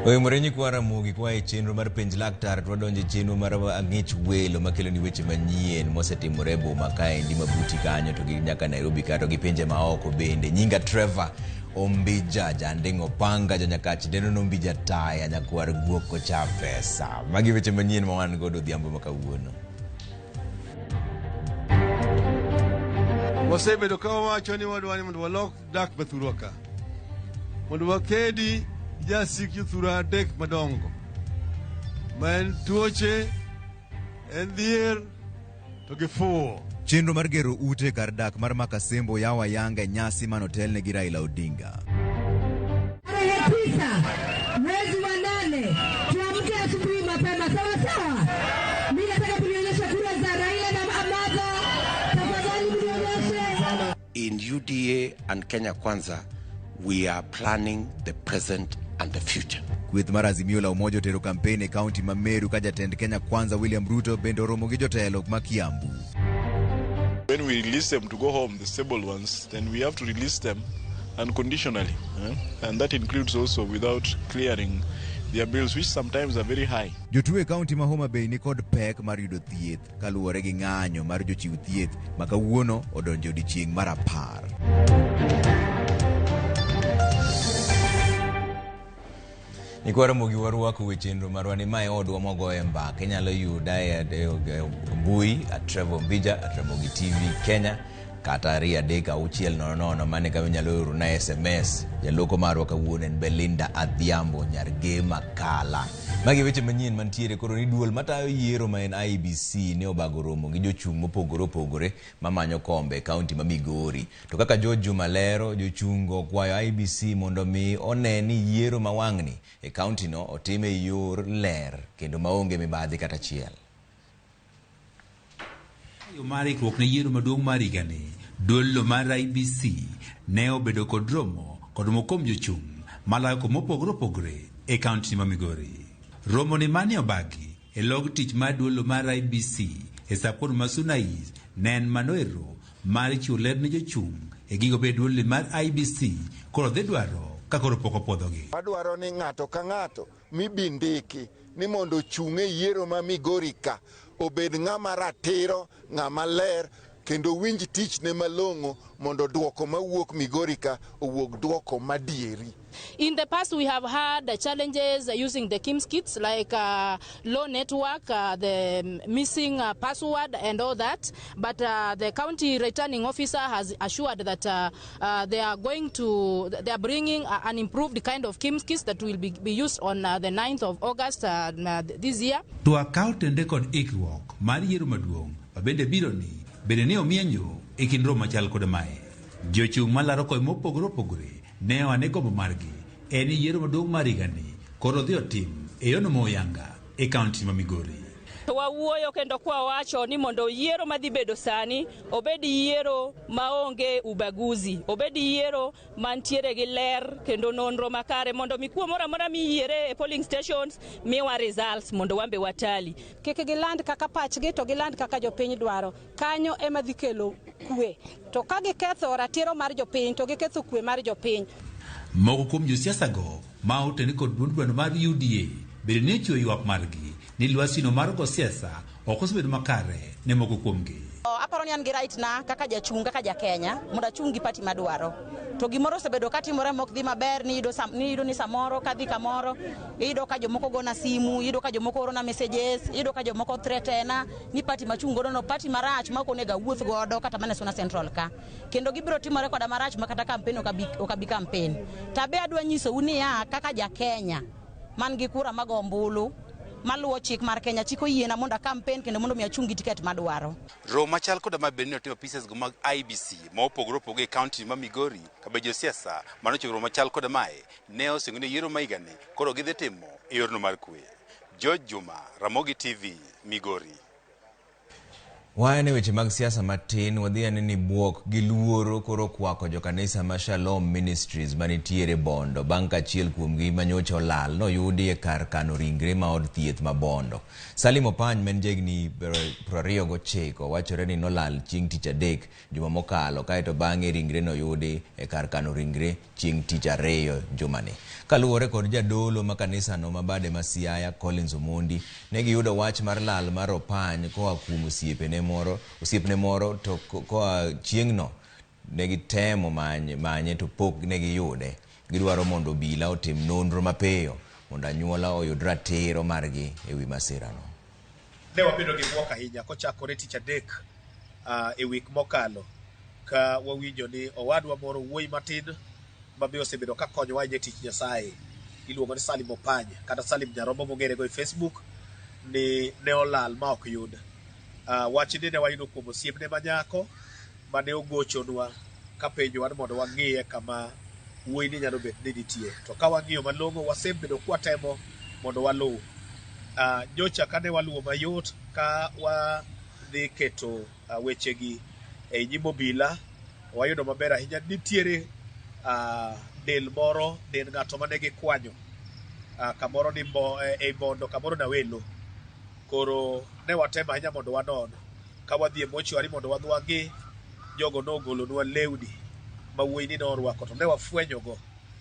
Oimore nyikwa Ramogi kwa e chenro mar penj laktar to wadonjo e chenro mar ang'ich welo makelo ni weche manyien mosetimore e boma kaendi mabuti kanyo to gi nyaka Nairobi ka to gi pinje maoko bende. Nyinga Trevor Ombija Janding' Opanga Janyakach Deno Ombija Taya Nyakwar Guok Kocha Pesa. Magi weche manyien ma wan godo odhiambo ma kawuono. Wasebedo ka wawacho ni wadwa ni mondo walok dak mathurwa ka. Mondo wakedi jasik jothurwa adek madongo. Ma en tuoche, en dhier, to gi fuwo. Chenro mar gero ute kar dak mar Makasembo yawo ayanga e nyasi manotelne gi Raila Odinga. Tarehe 9 mwezi wa 8, tuamke asubuhi mapema, sawa sawa. Mimi nataka kunionyesha kura za Raila na Amadha, tafadhali mnionyeshe. In UDA and Kenya Kwanza, we are planning the present and the future. Kweth mar Azimio la Umoja otero kampen e kaunti ma Meru ka jatend Kenya Kwanza William Ruto bende oromo gi jotelo ma Kiambu. When we release them to go home, the stable ones, then we have to release them unconditionally. And that includes also without clearing their bills, which sometimes are very high. Jotuo e kaunti ma Homa Bay ni kod pek mar yudo thieth kaluwore gi ng'anyo mar jochiw thieth ma kawuono odonjo e odiechieng' mar 10. Nyikwa Ramogi warwako we chenro marwa ni mae odwa mwagoye mbaka. Inyalo yuda e mbui at Trevor Ombija, at Ramogi TV Kenya, kata 2 3 6 0 0 mane kama inyalo oro na SMS. Jaloko marwa kawuono en Belinda Adhiambo nyar Gema Kala. Magi weche manyien mantiere koro ni duol matayo yiero ma en IEBC ne obago romo gi jochung' mopogore opogore mamanyo kombe e kaunti ma Migori. To kaka George Juma lero, jochung' go okwayo IEBC mondo mi one ni yiero ma wang'ni e kaunti no otim e yor ler kendo maonge mibadhi kata achiel. Yo mar ikruok ne yiero maduong' mar higani, duolno mar IEBC ne obedo kod romo kod moko kuom jochung' malayo kumopogore opogore e kaunti ma Migori. Romo ni mane obagi e log tich mar duolo mar IEBC e sapon ma Suna East ne en manoero mar chiwo ler ne jochung' e gigo be duolni mar IEBC koro dhi dwaro ka koro pok opuodhogi. Wadwaro ni ng'ato ka ng'ato mibindiki ni mondo ochung' e yiero ma Migori ka obed ng'ama ratiro, ng'ama ler kendo winj tichne malong'o mondo duoko mawuok Migori ka owuog duoko madieri. In the past, we have had challenges using the KIEMS kits, like low network, the missing password, and all that. But the county returning officer has assured that they are bringing an improved kind of KIEMS kits that will be used on the 9th of August this year. Twak ka otende kod ikruok mar yiero maduong' ma bende biro ni bende ne omienyo e kind romo machal kod mae. Jochung' malaro koe mopogore opogore ne oane gombo margi en ni yiero maduong' mar higani koro odhi otim e yono moyanga e kaunti ma Migori. To wawuoyo kendo kwa wacho ni mondo yiero madhi bedo sani obed yiero maonge ubaguzi, obed yiero mantiere gi ler kendo nonro makare mondo mi kuo moro amora miyiere e polling stations miwa results mondo wambe watali. Kik giland kaka pachgi to giland kaka jopiny dwaro. Kanyo ema dhi kelo kwe. To ka giketho ratiro mar jopiny to giketho kwe mar jopiny. Moko kuom josiasa go ma otene kod duond gweno mar UDA bende ne ochiwo ywak margi ni lwasino mar go siasa ok osebedo makare ne moko kuomgi. Aparo ni an gi right na kaka jachung', kaka ja Kenya, mondo achung' gi party madwaro. To gimoro osebedo katimore mok dhi maber, ni iyudo ni samoro kadhi kamoro, iyudo ka jomoko gona simu, iyudo ka jomoko orona messages, iyudo ka jomoko threatena ni party machung' godo no party marach ma ok onego awuoth godo kata mana e Suna Central ka. Kendo gibiro timore koda marach ma kata campaign ok abi campaign. To be adwa nyisou niya, kaka ja Kenya man gi kura mago ombulu maluwo chik mar Kenya, chik oyiena mondo a campaign kendo mondo mi achung' gi tiket madwaro. Romo machal koda ma bende ne otimo apisas go mag IEBC ma opogore opogore e kaunti ma Migori kabe josiasa manochiwo romo machal koda mae ne osingo ni yiero ma higani koro gidhi timo e yorno mar kwe. George Juma, Ramogi TV, Migori. Waene weche mag siasa matin, wadhi ane ni buok gi luoro koro kwako jokanisa ma Shalom Ministries manitiere Bondo bang' ka achiel kuomgi manyocha olal noyudi e kar kano ringre ma od thieth ma Bondo. Salim Opany ma en jahigni 29 wachore ni nolal chieng' tich adek juma mokalo kaeto bang'e ringre noyudi e kar kano ringre chieng' tich ariyo jumani. Kaluwore kod jadolo ma kanisano ma bade ma Siaya, Collins Omondi, ne giyudo wach mar lal mar Opany koa kuom osiepne moro to koa chieng'no ne gitemo manye to pok ne giyude. Gidwaro mondo obila otim nonro mapiyo mondo anyuola oyud ratiro margi e wi masirano. Ne wabedo gi bwok ahinya kochakore tich adek e wik mokalo ka wawinjo ni owadwa moro wuoyi matin mabe osebedo ka konyowa ahinya e tich Nyasaye iluongo ni Salim Opany kata Salim Nyarombo mong'ere go e Facebook ni ne olal ma ok yud. Wachni ne wayudo kuom osiepne manyako mane ogochonwa kapenjowa ni mondo wang'iye kama wuoyi ni nyalo bet ni nitie. To ka wang'iyo malong'o wasebedo kwatemo mondo waluw. Nyocha kane waluwo mayot ka wadhi keto wechegi e nyim obila, wayudo maber ahinya nitiere del moro, del ng'ato mane gikwanyo kamoro ni e Bondo, kamoro Nawelo. Koro ne watemo ahinya mondo wanon ka wadhi e mochwari mondo wadhi wang'i jogo nogolonwa lewni ma wuoyini norwako to ne wafwenyogo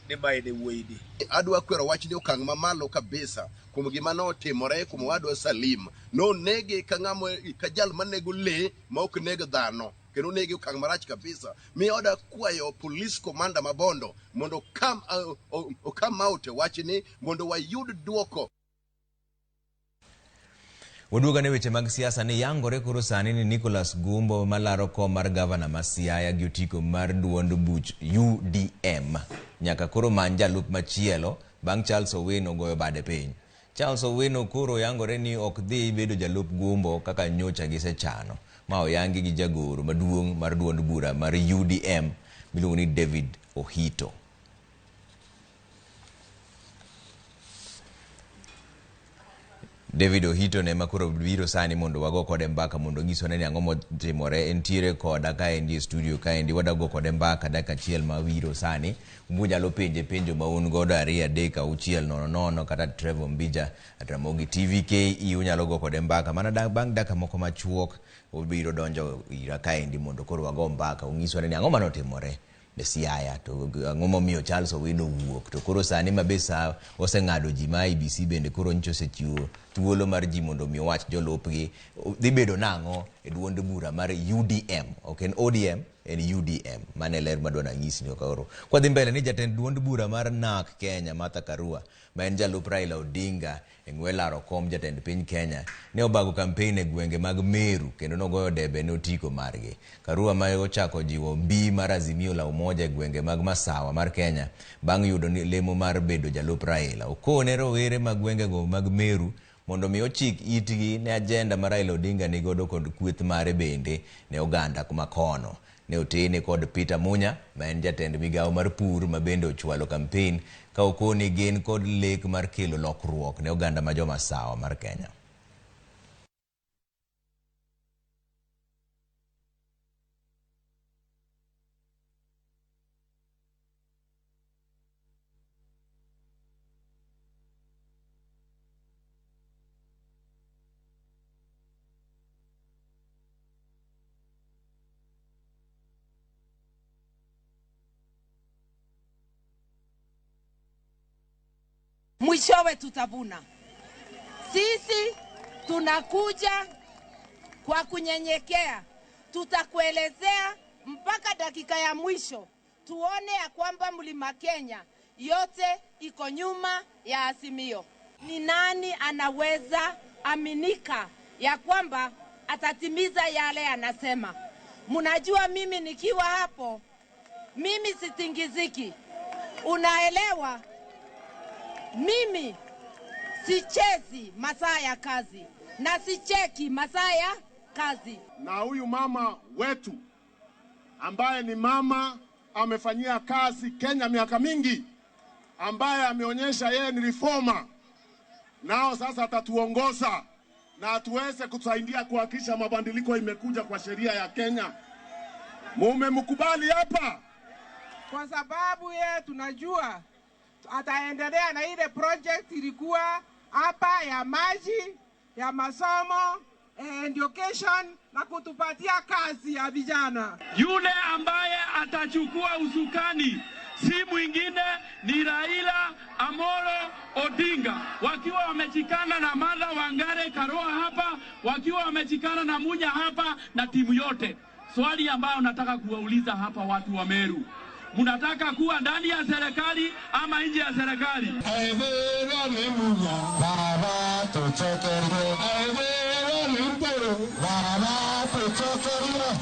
ni mae ne wuoyini. Adwa kwero wachni okang' mamalo kabisa kuom gima notimore kuom owadwa Salim. Nonege ka ng'ama ka jal manego lee ma ok neg dhano kendo onege okang' marach kabisa. Miyo oda kwayo police commander ma Bondo mondo come out e wachni mondo wayud duoko. Waduogo ne weche mag siasa ni yangore koro sani ni Nicholas Gumbo malaro kom mar gavana ma Siaya gi otiko mar duond buch UDM nyaka koro many jalup machielo bang' Charles Owino goyo bade piny. Charles Owino koro yangore ni ok dhi bedo jalup Gumbo kaka nyocha gisechano, ma oyangi gi jagoro maduong' mar duond bura mar UDM miluongo ni David Ohito. David Ohito ne makoro biro sani mondo wago kode mbaka mondo onyiswa ni ang'o motimore. Entiere koda kaendi e studio kaendi, wadago kode mbaka dakika achiel ma wiro sani. Munyalo penje penjo ma un godo 2 3 6 0 0 kata Trevor Mbija at Ramogi TV KE unyalo go kode mbaka mana bang' dakika moko machuok obiro donjo ira kaendi mondo koro wago mbaka onyiswa ni ang'o manotimore e Siaya to ang'o momiyo Charles Owino wuok to koro sani mabe sa oseng'ado ji ma IEBC bende koro nyocha osechiwo thuolo mar ji mondo mi owach jolupgi dhi bedo nang'o e duond bura mar UDM, ok en ODM, en UDM. Mano e ler madwa nanyisni koro. Kwadhi mbele ni jatend duond bura mar NARC Kenya Martha Karua ma en jalup Raila Odinga e ng'we laro kom jatend piny Kenya ne obago kampen e gwenge mag Meru kendo nogoyo debe ne otiko margi. Karua ma ochako jiwo mbi mar Azimio la Umoja e gwenge mag Masawa mar Kenya bang' yudo lemo mar bedo jalup Raila. Okone rowere mag gwengego mag Meru mondo mi ochik itgi ne ajenda ma Raila Odinga nigodo kod kweth mare bende ne oganda makono. Ne otene kod Peter Munya ma en jatend migawo mar pur ma bende ochwalo kampen ka okoni gin kod lek mar kelo lokruok ne oganda ma jomasawa mar Kenya. Mwishowe tutavuna. Sisi tunakuja kwa kunyenyekea, tutakuelezea mpaka dakika ya mwisho, tuone ya kwamba Mlima Kenya yote iko nyuma ya Azimio. Ni nani anaweza aminika ya kwamba atatimiza yale anasema? Mnajua mimi nikiwa hapo, mimi sitingiziki. Unaelewa? Mimi sichezi masaa ya kazi na sicheki masaa ya kazi. Na huyu mama wetu ambaye ni mama amefanyia kazi Kenya miaka mingi, ambaye ameonyesha yeye ni reformer, nao sasa atatuongoza. na atuweze kutusaidia kuhakikisha mabadiliko imekuja kwa sheria ya Kenya. Mumemkubali hapa? Kwa sababu ye tunajua ataendelea na ile project ilikuwa hapa ya maji, ya masomo, education na kutupatia kazi ya vijana. Yule ambaye atachukua usukani si mwingine ni Raila Amolo Odinga, wakiwa wameshikana na Martha Wangare Karua hapa, wakiwa wameshikana na Munya hapa na timu yote. Swali ambayo nataka kuwauliza hapa watu wa Meru, mnataka kuwa ndani ya serikali ama nje ya serikali?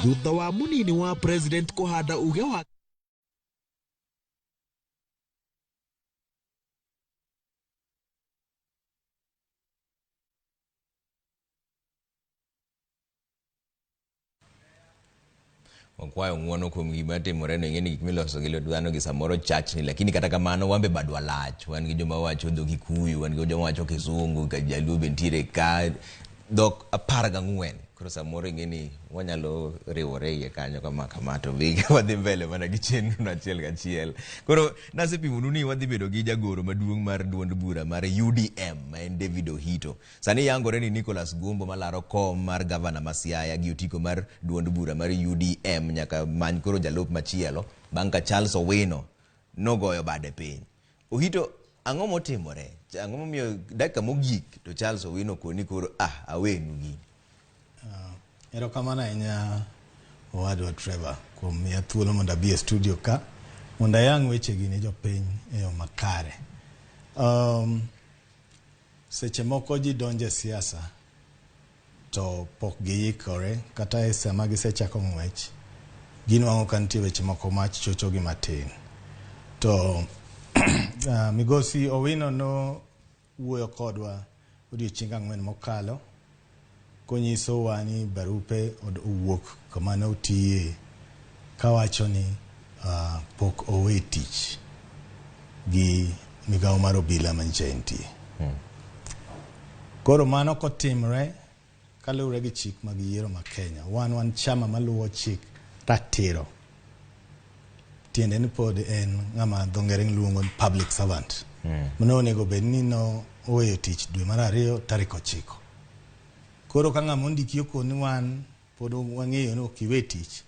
Thutha wa munini wa president kuhanda uge wa Wakwayo ng'uono kuom gima timore no, ing'e ni gik miloso gi lwet dhano gi samoro chachni, lakini kata kamano wan be badwa lach. Wan gi joma wacho dho Kikuyu, wan gi joma wacho Kizungu, ka Jaluo be nitiere ka, dhok 14. Koro samoro ing'e ni wanyalo riwore iye kanyo kama kama to bi wadhi mbele mana gi chenro no achiel kachiel. Koro nasepimonu ni wadhi bedo gi jagoro maduong' mar duond bura mar UDM ma en David Ohito. Sani yangore ni Nicholas Gumbo malaro kom mar gavana ma Siaya gi otiko mar duond bura mar UDM nyaka many koro jalup machielo bang' ka Charles Owino nogoyo bade piny. Ohito, ang'o motimore? Ang'o momiyo dakika mogik to Charles Owino koni koro awenu gini? Erokamano ahinya owadwa Trevor kuom miya thuolo mondo abi e studio ka mondo ayang wechegi ne jopiny e yo makare. Seche moko ji donjo e siasa to pok giikore, kata e sama gisechako ng'wech ginwang'o ka nitie weche moko ma chochogi matin. To Migosi Owino no wuoyo kodwa odiochieng' ang'wen mokalo konyisowa ni barupe owuok kama ne otiye kawacho ni pok owe tich gi migawo mar obila manyicha entie. Koro mano kotimre kaluwore gi chik mag yiero ma Kenya, wan chama maluwo chik ratiro. Tiende ni pod en ng'ama dho ngere luongo ni public servant. Mano onego bed ni no oweyo tich dwe mar 2 tarik 9. Koro ka ng'ama ondiki okoni wan pod wang'eyo ni ok iwe tich,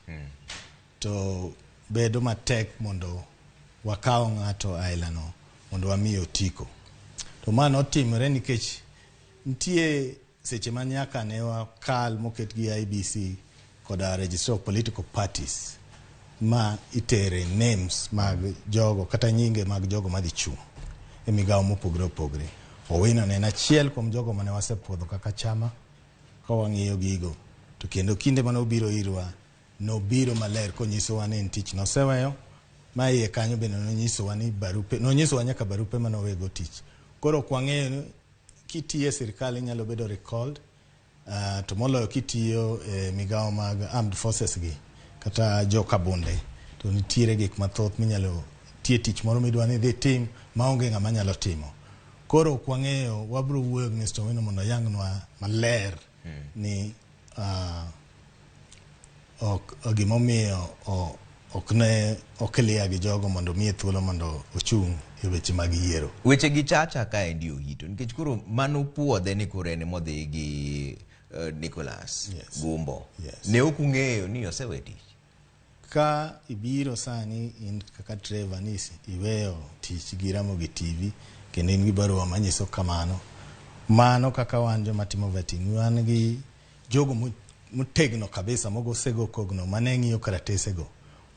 to bedo matek mondo wakaw ng'ato ailano mondo wamiye otiko. To ma notimore nikech nitie seche ma nyaka ne wakal moket gi IBC koda Registrar of Political Parties ma itere names mag jogo kata nyinge mag jogo madhi chung' e migawo mopogore opogore. Owino ne en achiel kuom jogo mane wasepuodho kaka chama ka wang'iyo gigo. To kendo kinde mane obiro irwa, nobiro maler konyisowa ni en tich noseweyo, ma iye kanyo bende nonyisowa ni barupe, nonyisowa nyaka barupe mane owego tich. Koro ok wang'eyo ni kitiyo e sirikal inyalo bedo recalled, to moloyo kitiyo e migawo mag armed forces gi kata joka bunde, to nitiere gik mathoth minyalo tie tich moro midwa ni idhi tim maonge ng'ama nyalo timo. Koro ok wang'eyo, wabiro wuoyo gi Mr. Owino mondo oyangnwa maler ni ok gimomiyo ok ne okilia gi jogo mondo miye thuolo mondo ochung' e weche mag yiero. Weche gi chacha kaendi Ohito, nikech koro mano puodhe ni koro en modhi gi Nicholas Gumbo. Ne ok ung'eyo ni osewe tich? Ka ibiro sani in kaka Trevor ni iweyo tich gi Ramogi TV kendo in gi barua manyiso kamano, mano kaka wan joma timo vetting, wan gi jogo motegno kabisa mogosego kogno mane ng'iyo karatesego.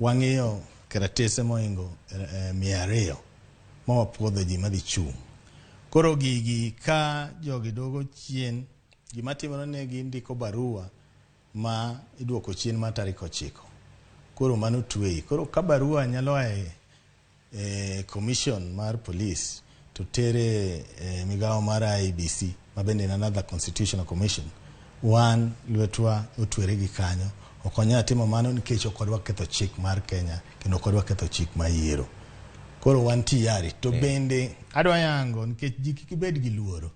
Wang'iyo karatese mohingo 200 ma wapuodho ji madhi chung'. Koro gigi ka jogi dogo chien, gima timore ne gindiko barua ma iduoko chien ma tarik 9. Koro mano tweyi. Koro ka barua nyalo a e commission mar police to tere migawo mar IEBC ma bende en another constitutional commission, wan lwetwa otwere gi kanyo. Ok wanyal timo mano nikech ok wadwa ketho chik mar Kenya kendo ok wadwa ketho chik mar yiero. Koro wan tiyari. To bende adwa yango nikech ji kik bed gi luoro.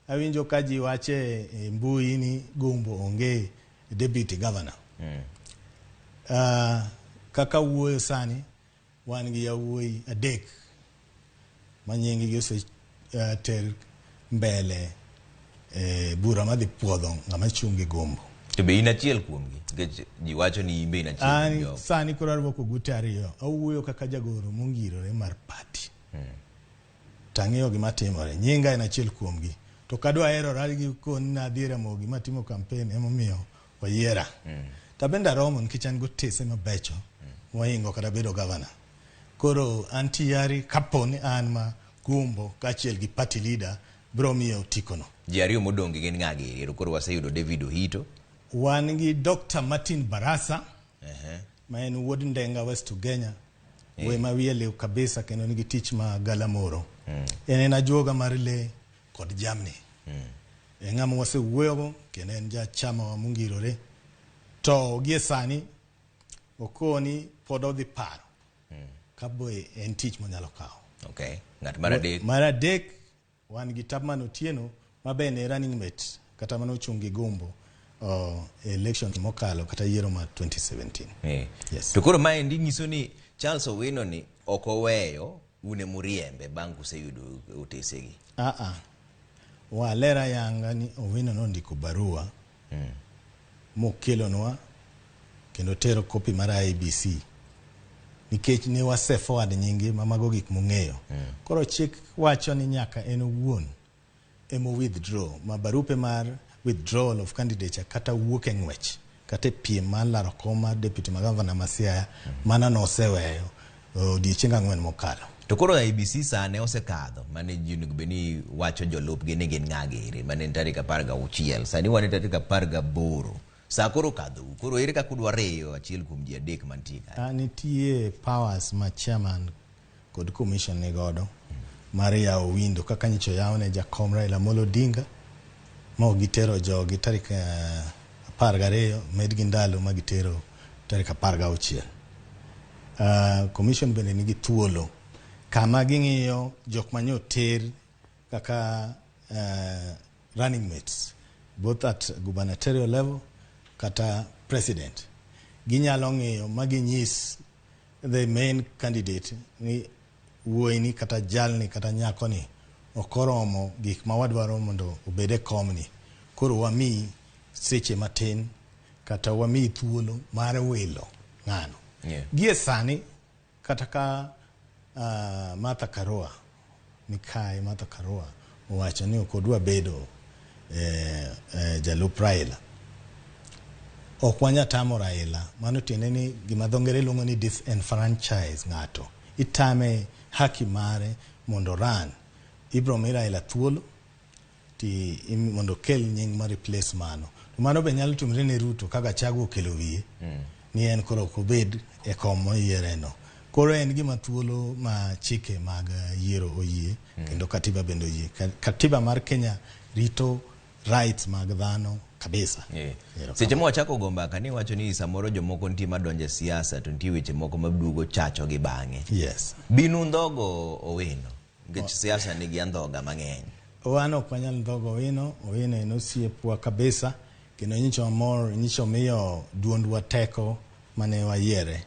Awinjo ka ji wache e mbui ni Gumbo onge deputy governor. Kaka wuoyo sani, wan gi yawuoyi 3 ma nying-gi oseter mbele bura madhi puodho ng'ama chung' gi Gumbo. To be in achiel kuomgi? Nikech ji wacho ni in be in achiel kuom jogo. Sani koro arwako ogute 2. Awuoyo kaka jagoro mongirore mar party. To ang'eyo gima timore. Nyinga en achiel kuomgi. To kadwa herora gi koni nadhi e Ramogi matimo campaign emomiyo oyiera. To abende aromo nikech an gotese mabecho mohingo kata bedo governor. Koro an tiyari kapo ni an ma Gumbo kaachiel gi party leader biro miyo otikono. Ji 2 modong' gin ng'a giri? Koro waseyudo David Ohito. Wan gi Dr. Martin Barasa ma en wuod Ndenga West Ugenya. Wuoyi ma wiye liw kabisa kendo nigi tich ma galamoro. En ajuoga mar lee kod jamni. En ng'ama wasewuoyogo kendo en jachama wa mongirore. To gie sani okoni pod odhi paro kabo en tich monyalo kawo. Okay. Ng'at mar adek. Mar adek wan gi Tabman Otieno ma be ne running mate kata mane ochung' gi Gumbo election mokalo kata yiero mar 2017. Yes. To koro maendi nyiso ni Charles Owino ni ok oweyo un emuriembe bang' kuseyudo otesegi. Walera yanga ni Owino nondiko barua mokelonwa kendo tero kopi mar IEBC nikech ne wase forward nyinge ma mago gik mong'eyo. Koro chik wacho ni nyaka en owuon emo withdraw ma barupe mar withdrawal of candidature kata wuok e ng'wech kata e piem mar laro kom mar deputy ma governor ma Siaya mano noseweyo odiechienge 4 mokalo. To koro IEBC sane osekadho mane ji onego bed ni wacho jolupgi ni gin ng'a giri mane en tarik 16 sani wan e tarik 18 sa koro okadhou. Koro ere kaka udwa riyo achiel kuom ji 3 mantie ka? Nitie powers ma chairman kod commission ni godo mar yawo window kaka nyocha oyawne jakom Raila Amolo Odinga ma gitero jogi tarik 12 medgi ndalo ma gitero tarik 16. Commission bende nigi thuolo kama ging'iyo jok mane oter kaka running mates both at gubernatorial level kata president. Ginyalo ng'iyo ma ginyis the main candidate ni wuoyini kata jalni kata nyakoni ok oromo gik ma wadwaro mondo obed e komni. Koro wamiyi seche matin kata wamiyi thuolo mar wilo ng'ano. Gie sani kata ka Martha Karua Mikai Martha Karua owacho ni ok odwa bedo jalup Raila, ok wanyal tamo Raila. Mano tiende ni gima dho ngere luongo ni disenfranchise ng'ato. Itame haki mare mondo ran. Ibro mi Raila thuolo mondo okel nying ma replace mano. To mano be nyalo timore ne Ruto ka Gachagua okelo wiye ni en koro ok obed e kom moyiereno. Koro en gima thuolo ma chike mag yiero oyie kendo katiba bende oyie. Katiba mar Kenya rito rights mag dhano kabisa. Seche ma wachako go mbaka ni wacho ni samoro jomoko nitie madonjo e siasa to nitie weche moko maduogo chacho gi bang'e. Yes. Binu ndhogo Owino nikech siasa nigi andhoga mang'eny. Wan ok wanyal ndhogo Owino. Owino en osiepwa kabisa kendo nyicho mor nyicho miyo duondwa teko mane wayiere.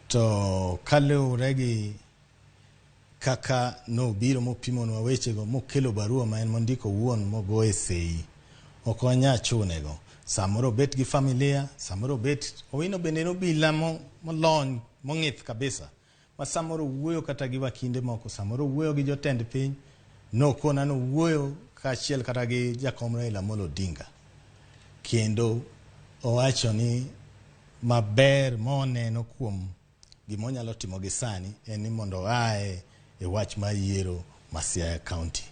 To kaluwore gi kaka nobiro mopimonwa wechego mokelo barua ma en mondiko owuon mogoye sei, ok wanyal chunego. Samoro obet gi familia, samoro obet Owino bende en obila molony mong'ith kabisa ma samoro wuoyo kata gi wakinde moko, samoro wuoyo gi jotend piny. Nokona nowuoyo kaachiel kata gi jakom Raila Amolo Odinga kendo owacho ni maber moneno kuom gima onyalo timo gi sani en ni mondo oae e wach mar yiero ma Siaya County.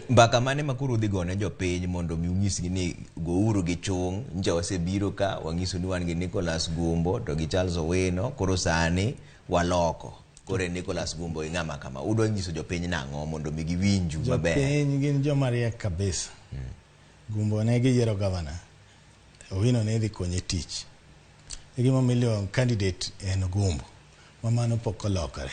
Mbaka mane ma koro udhi gone jopiny mondo mi unyisgi ni gouru gi chung', nyicha wasebiro ka wang'iso ni wan gi Nicholas Gumbo to gi Charles Owino, koro sani waloko. Koro en Nicholas Gumbo gi ng'ama kama. Udwa nyiso jopiny nang'o mondo mi giwinju maber? Jopiny gin joma riek kabisa. Gumbo ne giyiero governor, Owino ne dhi konye tich. E gima omiyo candidate en Gumbo, ma mano pok olokore.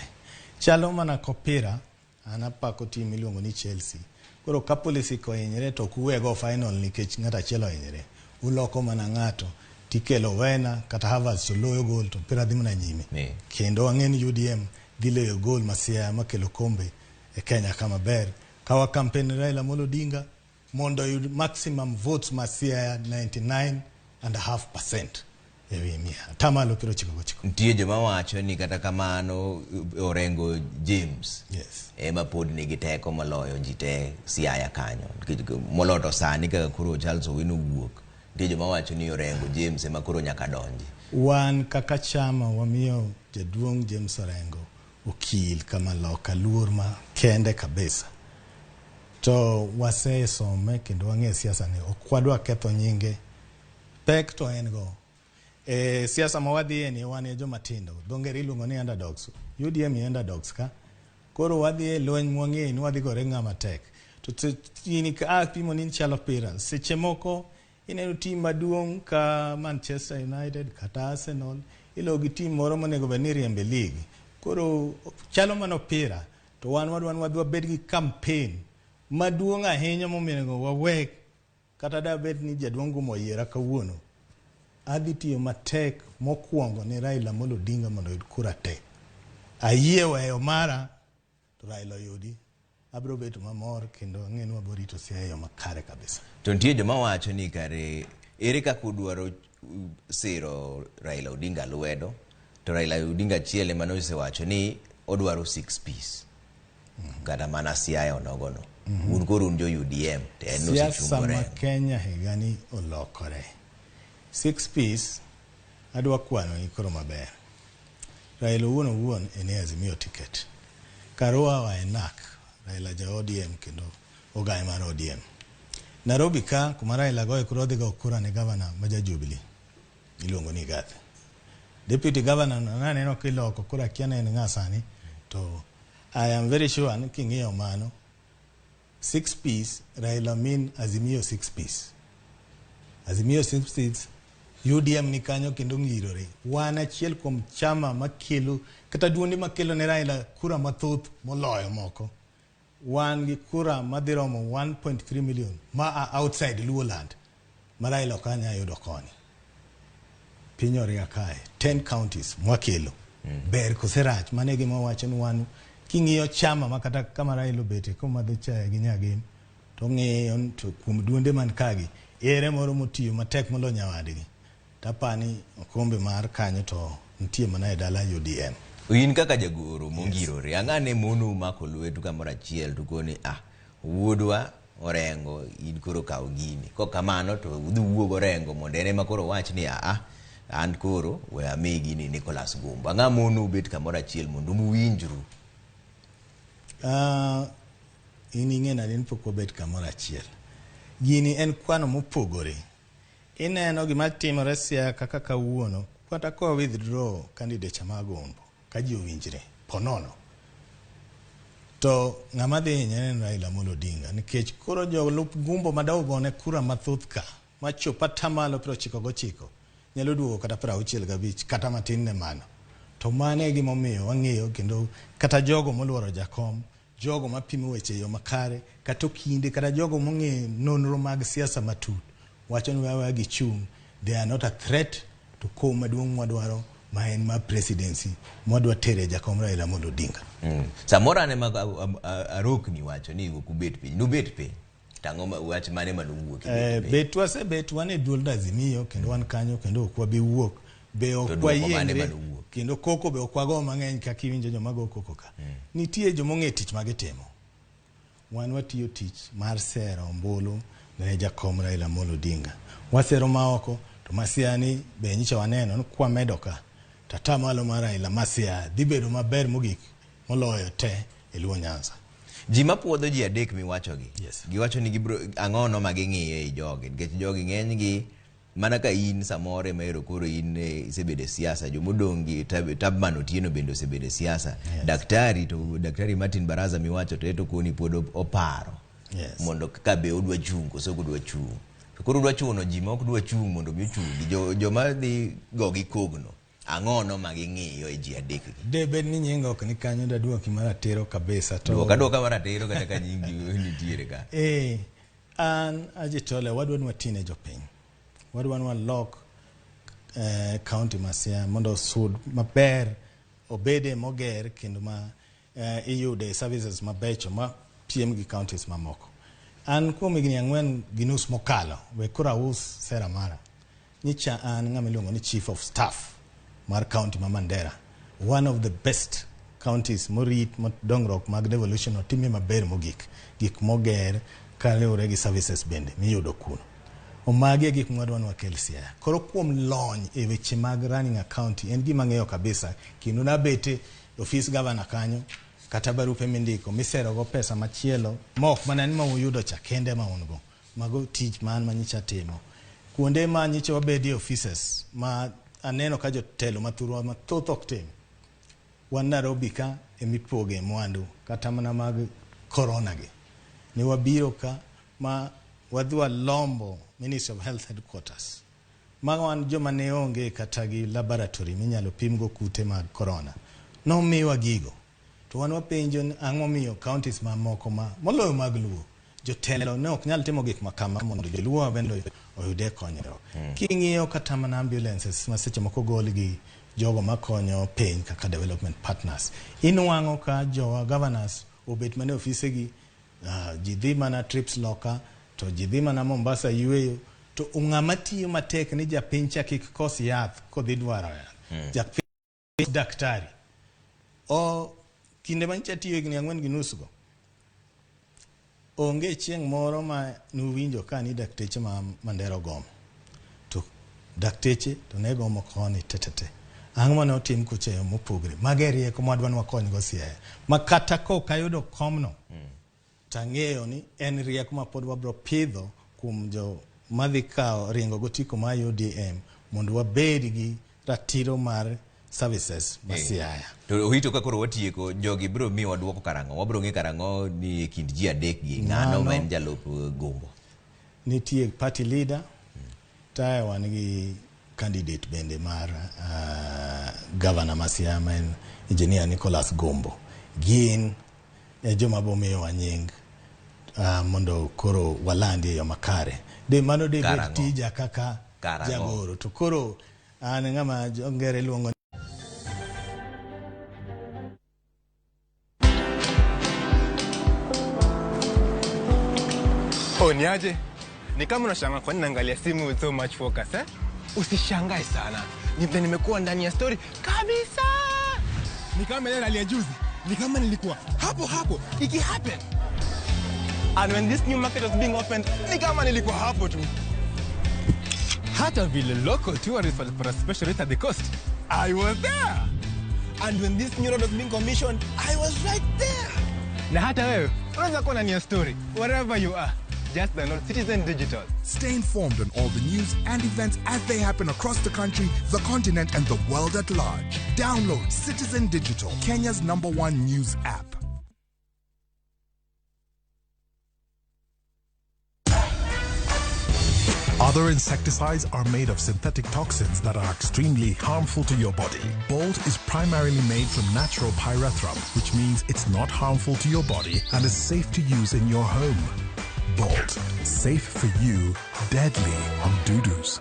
Chalo mana kopira, an apako team miluongo ni Chelsea. Koro ka Pulisic ohinyre to ok uwe go final nikech ng'ato achiel ohinyre. Uloko mana ng'ato tikelo Werner kata Havertz to loyo gol to mpira dhi mana nyime. Kendo ang'e ni UDM dhi loyo gol ma Siaya makelo kombe e Kenya ka maber. Ka wa campaign Raila Amolo Odinga mondo oyud maximum votes ma Siaya 99.5% ewi mia. Atamalo 99. Nitie joma wacho ni kata kamano Orengo James ema pod nigi teko moloyo ji te Siaya kanyo. Moloyo to sani kaka koro Charles Owino owuok, nitie joma wacho ni Orengo James ema koro nyaka donji. Wan kaka chama wamiyo jaduong' James Orengo okil kama loka luor ma kende kabisa. To wasesome kendo wang'e siasa ni ok wadwa ketho nyinge. Pek to en go. E siasa ma wadhiye ni wan e joma tindo. Dho ngere iluongo ni underdogs. UDM ni underdogs ka. Koro wadhi e lweny mwang'eyo ni wadhi gore ng'ama tek. To gini ka apimo ni chalo pira. Seche moko ineno team maduong' ka Manchester United kata Arsenal ilo gi team moro monego bed ni riembe league. Koro chalo mana opira. To wan wadwa ni wadhi wabed gi campaign maduong' ahinya monego wawe kata da bed ni jaduong' Gumo oyiera kawuono. Adhi tiyo matek mokwongo ni Raila Amolo Odinga mondo oyud kura te. Ayie weyo mara to Raila oyudi. Abiro bedo mamor kendo ang'e ni wabiro rito Siaya e yo makare kabisa. To nitie joma wacho ni kare ere kaka udwaro siro Raila Odinga lwedo to Raila Odinga achiel ema nosewacho ni odwaro 6 piece. Kata mana Siaya onogono. Un koro un jo UDM to en Siasa nosechungo ma Orengo. Kenya higani olokore. 6 piece adwa kwano ni koro maber. Raila owuon owuon en e Azimio ticket. Karua wa e NARC, Raila ja ODM kendo ogaye mar ODM. Nairobi ka kuma Raila goye kura odhi go kura ne gavana ma ja Jubilee iluongo ni Igathe. Deputy governor no naneno kiloko koro akia ne en ng'a sani to I am very sure ni king'iyo mano 6 piece Raila mean Azimio 6 piece. Azimio 6 piece UDM ni kanyo kendo ng'irore. Wan achiel kuom chama makelo kata duonde makelo ne Raila kura mathoth moloyo moko. Wan gi kura madhi romo 1.3 million ma a outside Luoland ma Raila ok anya yudo koni. Piny oringa kae 10 counties mwakelo. Ber kose rach mano e gima wacho ni wan king'iyo chama ma kata kama Raila obete komadho chae gi Nyagem to ng'iyo to kuom duonde man kagi ere moro motiyo matek molo nyawadgi. Tapani okombe mar kanyo to nitie mana e dala UDM. In kaka jagoro mongirore, ang'ane mono mako lwetu kamoro achiel to koni ah wuodwa Orengo in koro kaw gini. Kok kamano to udhi wuog Orengo mondo en ema koro wach ni ah an koro we ami gini Nicholas Gumbo. Ang'a mono ubet kamoro achiel mondo uwinjru? In ing'e nade ni pok wabet kamoro achiel. Gini en kwano mopogore. Ineno gima timore Siaya kaka kawuono, kata ka withdraw candidature mar Gumbo, ka ji owinjre, ponono. To ng'ama dhi hinyore en Raila Amolo Odinga, nikech koro jolup Gumbo madogone kura mathoth ka, machop atamalo 99, nyalo duogo kata 65, kata matin ne mano. To mano e gimomiyo wang'iyo kendo kata jogo moluoro jakom, jogo mapimo weche e yo makare, kata okinde, kata jogo mong'eyo nonro mag siasa matut, wacho ni wewe gichung', they are not a threat to kom maduong' mwadwaro ma en mar presidency mwadwa tere jakom Raila Amolo Odinga. Samoro an ema arokni wacho ni ok ubet piny. Nubet piny. Tang'o wach mane manowuok e bet piny? Bet wasebet wan e duond Azimio kendo wan kanyo kendo ok wabi wuok be ok To duoko mane wayiengre manowuok? kendo koko be ok wago mang'eny kaka iwinjo joma go koko ka. Nitie joma ong'e tich ma gitimo. Wan watiyo tich mar sero ombulu ne jakom Raila Amolo Odinga. Wasero maoko to ma Siaya ni be nyicha waneno ni kwamedo ka to atamalo mar Raila ma Siaya dhi bedo maber mogik moloyo te e Luo Nyanza. Ji mapuodho ji adek miwachogi. Giwacho ni gibro ang'ono ma ging'iyo ei jogi nikech jogi ng'enygi mana ka in samoro ema ero koro in isebedo e siasa jomodong' gi Tabman Otieno bende osebedo e siasa. Daktari to Daktari Martin Baraza miwacho to eto koni pod oparo. Mondo ka be odwa chung' koso ok odwa chung'. To koro udwa chuno ji ma ok dwa chung' mondo mi ochungi. Joma dhi go gi kogno. Ang'ono ma ging'iyo e ji adek gi? De bed ni nyinga ok ni kanyo daduoki maratiro kabisa to Duoka duoka maratiro kata ka nyingi nitiere ka. Eh, an ajitole wadwa ni watine jopiny. Wadwa ni walok county ma Siaya mondo osud maber obede moger kendo ma iyude services mabecho ma piem gi counties mamoko. An kuom higni 4.5 mokalo, we koro aus sera mara. Nyicha an ng'ama iluongo ni chief of staff mar county ma Mandera. One of the best counties morit dongruok mag devolution otimie maber mogik. Gik moger kaluwore gi services bende miyudo kuno. Omagi e gik mwadwa ni wakel Siaya. Koro kuom lony e weche mag running a county en gima ang'eyo kabisa kendo nabete ofis governor kanyo kata barupe mindiko miserogo pesa machielo ma ok mana ni ma uyudo cha kende ma un go. Mago tich man manyicha timo. Kuonde ma nyicha wabedie offices ma aneno ka jotelo mathurwa mathoth ok tim. Wan Nairobi ka emipoge mwandu kata mana mag corona gi. Ne wabiro ka ma wadhi walombo Ministry of Health headquarters. Ma wan joma ne onge kata gi laboratory minyalo pimgo kute mag corona. Nomiwa gigo. To wan wapenjo ni ang'o momiyo counties mamoko ma moloyo mag Luo jotelo ne ok nyal timo gik makama mondo joluo bende oyude konyruok. King'iyo kata mana ambulances ma seche moko gol gi jogo makonyo piny kaka development partners. Inwang'o ka jowa governors obet mana e ofisegi, ji dhi mana trips loka, to ji dhi mana Mombasa yueyo, to ng'ama tiyo matek ni japiny cha kik kos yath kodhi dwaro yath. Japiny daktari. O kinde manyicha tiyo higni 4.5 go, onge chieng' moro ma nuwinjo ka ni dakteche ma Mandera ogomo. To dakteche to ne gomo koni tetete. Ang'o mane otim kucha e yo mopogre? Mago e rieko mwadwa ni wakonygo Siaya. Ma kata kok ayudo komno, tang'eyo ni en rieko ma pod wabro pidho kuom jo madhi kawo ringo gotiko mar UDM mondo wabed gi ratiro mar services ma Siaya. To Ohito ka koro watieko, jogi biro miyowa duoko karang'o? Wabiro ng'e karang'o ni e kind ji adek gi ng'ano ma en jalup Gumbo? Nitie party leader, tae wan gi candidate bende mar governor ma Siaya ma en Engineer Nicholas Gumbo. Gin e joma bomiyowa nying mondo koro walandi e yo makare. De mano de bed tija kaka jagoro. To koro an ng'ama jongere luongo Oh, niaje? Ni kama unashangaa kwa nini naangalia simu with so much focus, eh? Usishangae sana. Ni vile nimekuwa ndani ya story kabisa. Ni kama ile rally ya juzi. Ni kama nilikuwa hapo hapo iki happen. And when this new market was being opened, ni kama nilikuwa hapo tu. Hata vile local tourists walipata special rate at the coast, I was there. And when this new road was being commissioned, I was right there. Na hata wewe, unaweza kuwa ndani ya story wherever you are. Just download Citizen Digital. Stay informed on all the news and events as they happen across the country, the continent, and the world at large. Download Citizen Digital, Kenya's #1 news app. Other insecticides are made of synthetic toxins that are extremely harmful to your body. Bolt is primarily made from natural pyrethrum, which means it's not harmful to your body and is safe to use in your home. Bolt, safe for you, deadly on dudus.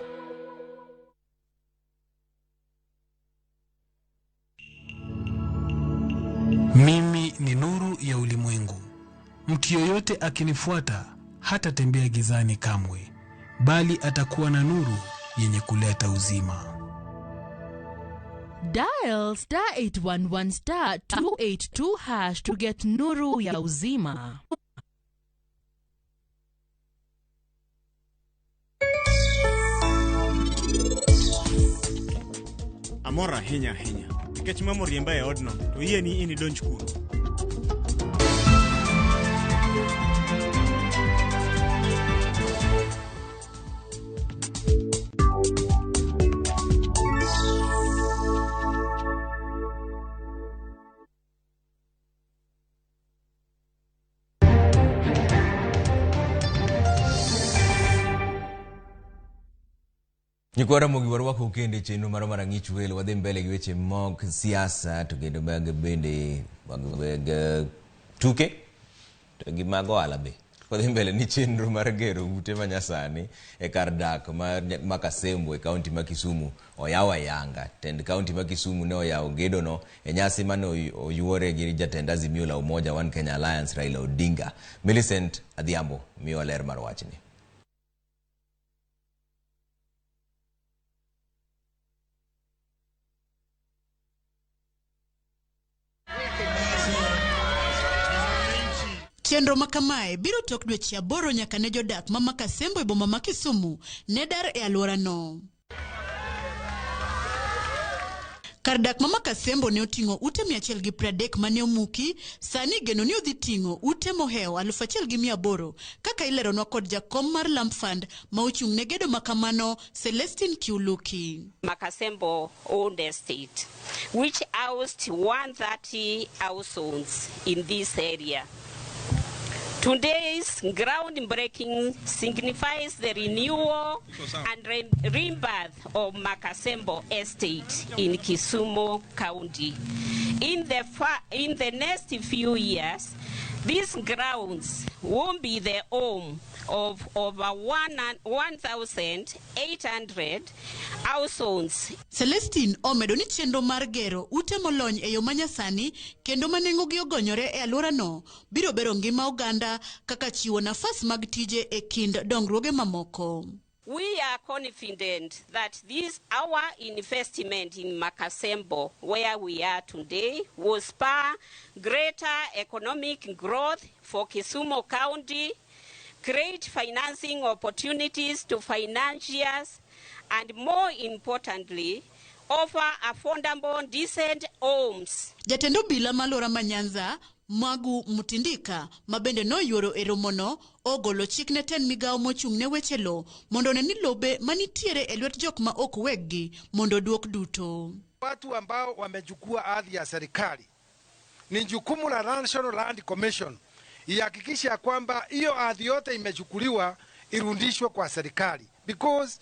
Mimi ni nuru ya ulimwengu. Mtu yoyote akinifuata hatatembea gizani kamwe, bali atakuwa na nuru yenye kuleta uzima. Dial star 811 star 282 hash to get nuru ya uzima. Amor ahinya ahinya. Nikech mama oriemba e odno, to yie ni in idonj kuno. Nyikwa Ramogi warwako kendo e chenro marwa mar Ang'ich Welo. Wadhi mbele gi weche mag siasa to kendo mag bende mag tuke to gi mag ohala be. Wadhi mbele ni chenro mar gero ute manyasani e kar dak mar Makasembo e kaunti ma Kisumu oyaw ayanga. Tend kaunti ma Kisumu ne oyawo gedono e nyasi mane oyuore gi jatend Azimio la Umoja One Kenya Alliance Raila Odinga. Millicent Adhiambo miyowa ler mar wachni. Chenro ma kamae biro tok dweche 8 nyaka ne jodak ma Makasembo e boma ma Kisumu ne dar e alworano. Kar dak ma Makasembo ne oting'o ute 130 mane omuki, sani igeno ni odhi ting'o ute mohewo 1800 kaka ileronwa kod jakom mar Lamp Fund ma ochung' ne gedo ma kamano Celestine Kiuluki. Makasembo owned estate, which housed 130 households in this area. Today's groundbreaking signifies the renewal and rebirth of Makasembo Estate in Kisumu County. In the next few years, these grounds will be the home of over 1,800 households. Celestine omedo ni chenro mar gero ute molony e yo manyasani kendo ma nengogi ogonyore e alworano biro bero ngima oganda kaka chiwo nafas mag tije e kind dongruoge mamoko. We are confident that this our investment in Makasembo, where we are today, will spur greater economic growth for Kisumu County, create financing opportunities to financiers, and more importantly, offer affordable, decent homes. Jatend obila ma alwora ma Nyanza Magu Mutindika ma bende noyuoro e romono ogolo chik ne tend migawo mochung' ne weche lowo mondo one ni lobe manitiere e lwet jok ma ok weggi mondo oduok duto. Watu ambao wamechukua ardhi ya serikali, ni jukumu la National Land Commission ihakikishe ya kwamba hiyo ardhi yote imechukuliwa irudishwe kwa serikali, because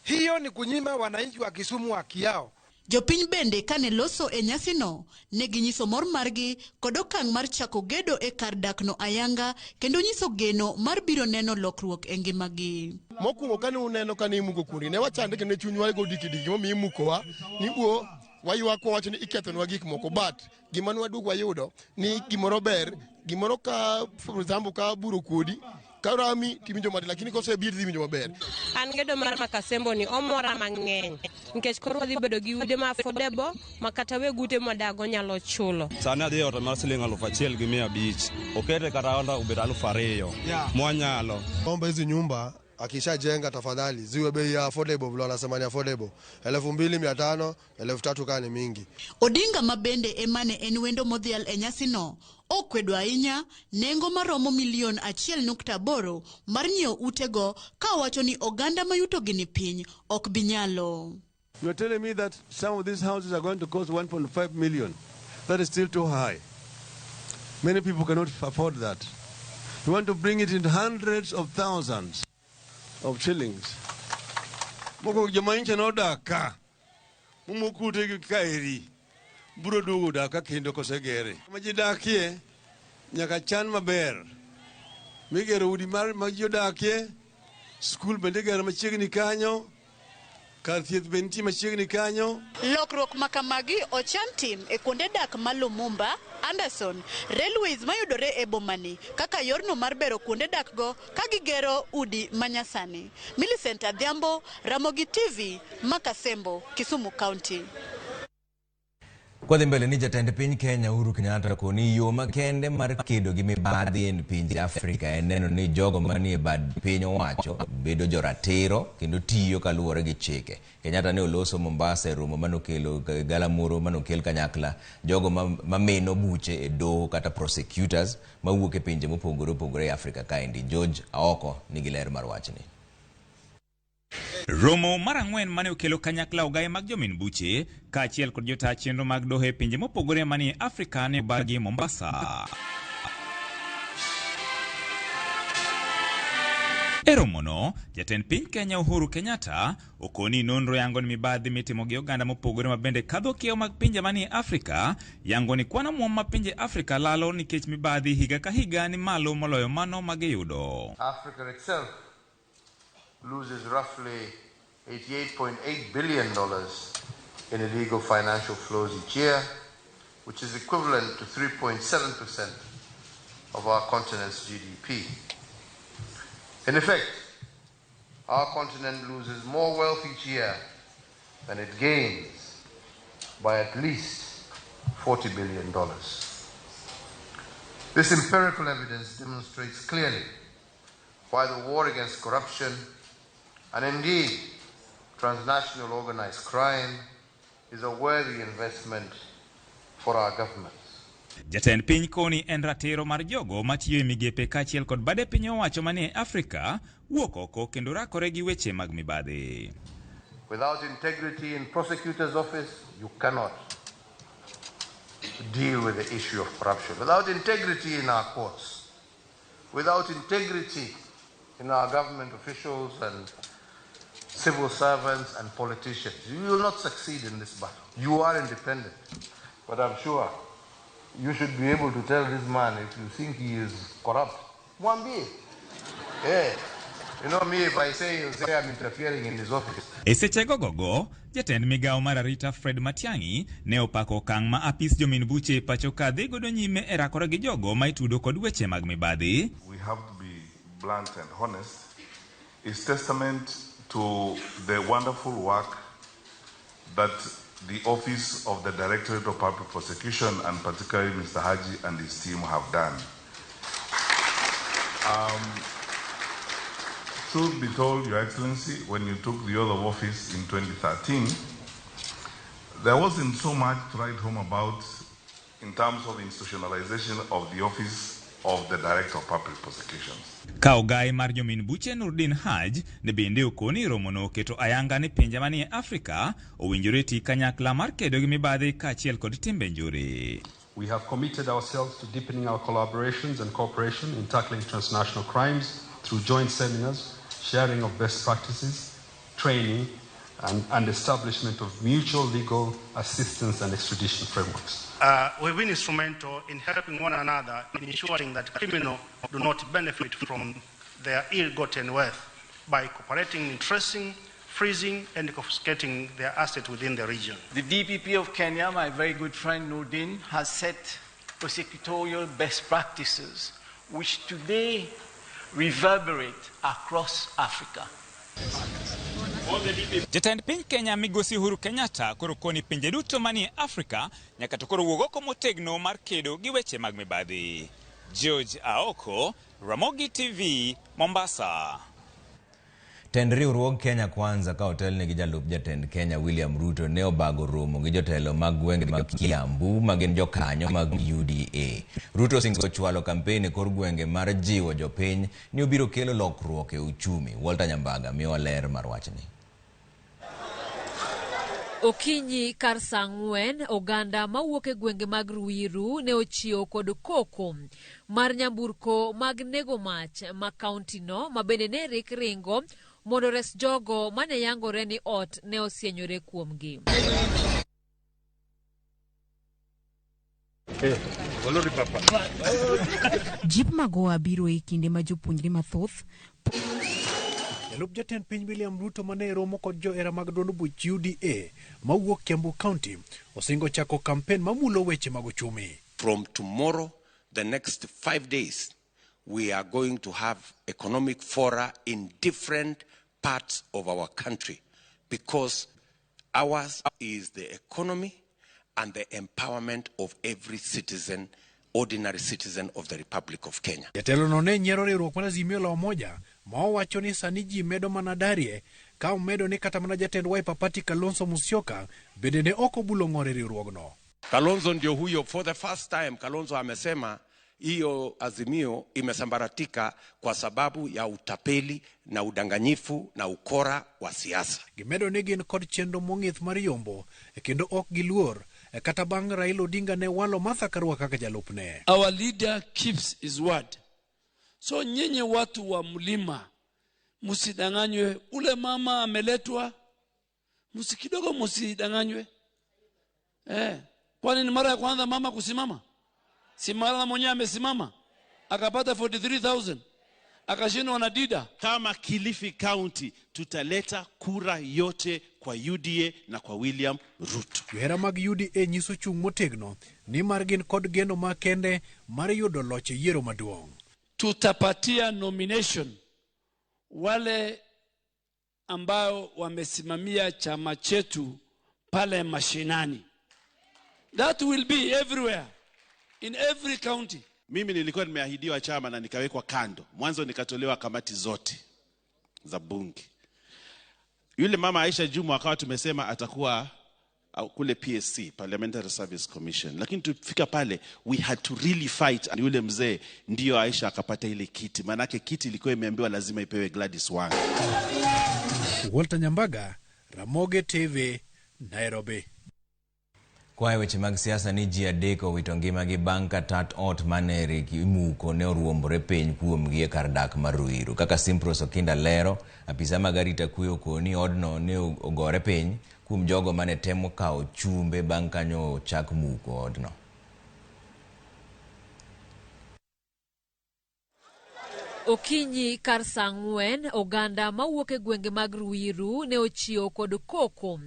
hiyo ni kunyima wananchi wa Kisumu haki yao. Jopiny bende kane loso e nyasino ne ginyiso mor margi kod okang' mar chako gedo e kar dakno ayanga kendo nyiso geno mar biro neno lokruok e ngimagi. Mokwongo kane uneno kane imuko kundi ne wachande kendo chunywa go dikidiki momiyo imukowa ni wuo waywak wawacho ni ikethonwa gik moko, but gima ne waduogo wayudo ni gimoro ber, gimoro ka for example ka buro kodi ka rami tiwinjo matin, lakini kosebir tiwinjo maber. An gedo mar Makasembo ni omora mang'eny nikech koro wadhi bedo gi ute ma affordable ma kata weg ute mwadago nyalo chulo. Sani adhi e ot mar siling 1500 okete kata obed 2000 mwanyalo. Omba hizi nyumba akishajenga tafadhali ziwe bei ya affordable, vile wanasema ni affordable, 2500 3000 kaa ni mingi. Odinga ma bende emane en wendo modhial e nyasino okwedo ahinya nengo maromo milion 1.8 mar nyiewo utego ka owacho ni oganda ma yutogi ni piny ok bi nyalo. You are telling me that some of these houses are going to cost 1.5 million. That is still too high. Many people cannot afford that. You want to bring it in hundreds of thousands of shillings. Moko joma nche nodak ka, mumukute kaeri, biro duogo dak ka kendo kosegere. Ma ji dakie, nyaka chan maber. Migero udi mar ma ji odakie, skul bende igero machiegni kanyo, kar thieth be nitie machiegni kanyo. Lokruok ma kamagi ochan tim e kuonde dak ma Lumumba, Anderson, Railways mayudore e bomani kaka yorno mar bero kuonde dak go ka gigero udi manyasani. Millicent Adhiambo, Ramogi TV, Makasembo, Kisumu County. Kwadhi mbele ni jatend piny Kenya Uhuru Kenyatta koni yo makende mar kedo gi mibadhi e pinje Afrika en neno ni jogo manie bad piny owacho bedo joratiro kendo tiyo kaluwore gi chike. Kenyatta ne oloso Mombasa e romo manokelo galamoro manokel kanyakla jogo mameno buche e doho kata prosecutors mawuok e pinje mopogore opogore e Afrika kaendi. George Aoko nigi ler mar wachni. Romo mar 4 mane okelo kanyakla ogaye mag jomin buche kaachiel kod jotaa chenro mag doho e pinje mopogore manie Afrika ne obagi Mombasa. E romono, jatend piny Kenya Uhuru Kenyatta okoni nonro yango ni mibadhi mitimo gi oganda mopogore mabende kadho kiewo mag pinje manie Afrika yango ni kwan omuom ma pinje Afrika lalo nikech mibadhi higa ka higa ni malo moloyo mano magiyudo. Africa itself loses roughly $88.8 billion in illegal financial flows each year, which is equivalent to 3.7% of our continent's GDP. In effect, our continent loses more wealth each year than it gains by at least $40 billion. This empirical evidence demonstrates clearly why the war against corruption and indeed transnational organized crime is a worthy investment for our governments. Jatend piny koni en ratiro mar jogo matiyo e migepe kaachiel kod bade piny owacho manie Afrika wuok oko kendo rakore gi weche mag mibadhi. Without integrity in prosecutor's office, you cannot deal with the issue of corruption. Without integrity in our courts, without integrity in our government officials and civil servants and politicians, you will not succeed in this battle. You are independent, but I'm sure you should be able to tell this man if you think he is corrupt. Mwambie. Yeah. You know me, if I say, he'll say I'm interfering in his office. E seche gogogo, jatend migawo mar arita Fred Matiang'i ne opako okang' ma apis jomin buche e pacho ka dhi godo nyime e rakore gi jogo ma itudo kod weche mag mibadhi. We have to be blunt and honest. It's testament to the wonderful work that the Office of the Directorate of Public Prosecution, and particularly Mr. Haji and his team, have done. Truth be told, Your Excellency, when you took the oath of office in 2013, there wasn't so much to write home about in terms of institutionalization of the Office of the Director of Public Prosecutions. Ka ogai mar jomin buche Nurdin Haj ne bende okoni romono oketo ayanga ni pinje manie Afrika owinjore ti kanyakla mar kedo gi mibadhi kaachiel kod timbe njore. We have committed ourselves to deepening our collaborations and cooperation in tackling transnational crimes through joint seminars, sharing of best practices, training, and establishment of mutual legal assistance and extradition frameworks. We've been instrumental in helping one another in ensuring that criminals do not benefit from their ill-gotten wealth by cooperating in tracing, freezing, and confiscating their assets within the region. The DPP of Kenya, my very good friend Nurdin, has set prosecutorial best practices which today reverberate across Africa. Jatend piny Kenya migosi Uhuru Kenyatta koro koni pinje duto manie Afrika nyaka to koro wuog oko motegno mar kedo gi weche mag mibadhi. George Aoko, Ramogi TV, Mombasa. Tend riwruog Kenya Kwanza ka otelne gi jalup jatend Kenya William Ruto ne obago romo gi jotelo mag gwenge mag Kiambu ma gin jokanyo mag UDA. Ruto osingo chwalo kampen e kor gwenge mar jiwo jopiny ni obiro kelo lokruok e uchumi. Walter Nyambaga miyowa ler mar wachni. Okinyi kar saa 4, oganda mawuok e gwenge mag Ruiru ne ochiewo kod koko mar nyamburko mag nego mach ma kaunti no ma bende ne rik ringo mondo res jogo mane yangore ni ot ne osienyore kuomgi. Jip magowa biro e kinde ma jopuonjre mathoth Jalup jatend piny William Ruto mane romo kod johera mag duond buch UDA mawuok Kiambu County osingo chako kampen mamulo weche mag uchumi. From tomorrow, the next 5 days, we are going to have economic fora in different parts of our country because ours is the economy and the empowerment of every citizen, ordinary citizen of the Republic of Kenya. Jatelo no ne nyiero riwruok mar Azimio la Umoja ma owacho ni sani ji medo mana darie ka omedo ni kata mana jatend Wiper Party Kalonzo Musyoka bende ne ok obulo ng'or e riwruogno. Kalonzo ndio huyo, for the first time Kalonzo amesema hiyo Azimio imesambaratika kwa sababu ya utapeli na udanganyifu na ukora wa siasa. Gimedo ni gin kod chenro mong'ith mar yombo kendo ok giluor kata bang' Raila Odinga ne walo Martha Karua kaka jalupne. Our leader keeps his word. So nyinyi watu wa mlima, Msidanganywe, ule mama ameletwa, msi kidogo, msidanganywe. Kwani ni mara ya kwanza mama kusimama? Si mara mwenyewe amesimama akapata 43,000 akashindwa na Dida. Kama Kilifi County tutaleta kura yote kwa UDA na kwa William Ruto. Johera mag UDA nyiso chung' motegno ni mar gin kod geno makende mar yudo loch e yiero maduong'. Tutapatia nomination wale ambao wamesimamia chama chetu pale mashinani. That will be everywhere, in every county. Mimi nilikuwa nimeahidiwa chama na nikawekwa kando. Mwanzo nikatolewa kamati zote za bunge. Yule mama Aisha Jumwa akawa tumesema atakuwa kule PSC, Parliamentary Service Commission. Lakini tufika pale, we had to really fight. Yule mzee ndio Aisha akapata ile kiti. Manake kiti ilikuwa imeambiwa lazima ipewe Gladys Wanga. Walter Nyambaga, Ramoge TV, Nairobi. Kwa weche mag siasa ni ji adek owito ngimagi bang' ka tat ot mane rik imuko ne oruombore piny kuomgi e kar dak mar Ruiru. Kaka Simpros Okinda lero, apisa mag arita kwe okoni odno ne ogore piny kuom jogo mane temo kawo chumbe bang' kanyo ochak muko odno. Okinyi kar saa 4, oganda mawuok e gwenge mag Ruiru ne ochiewo kod koko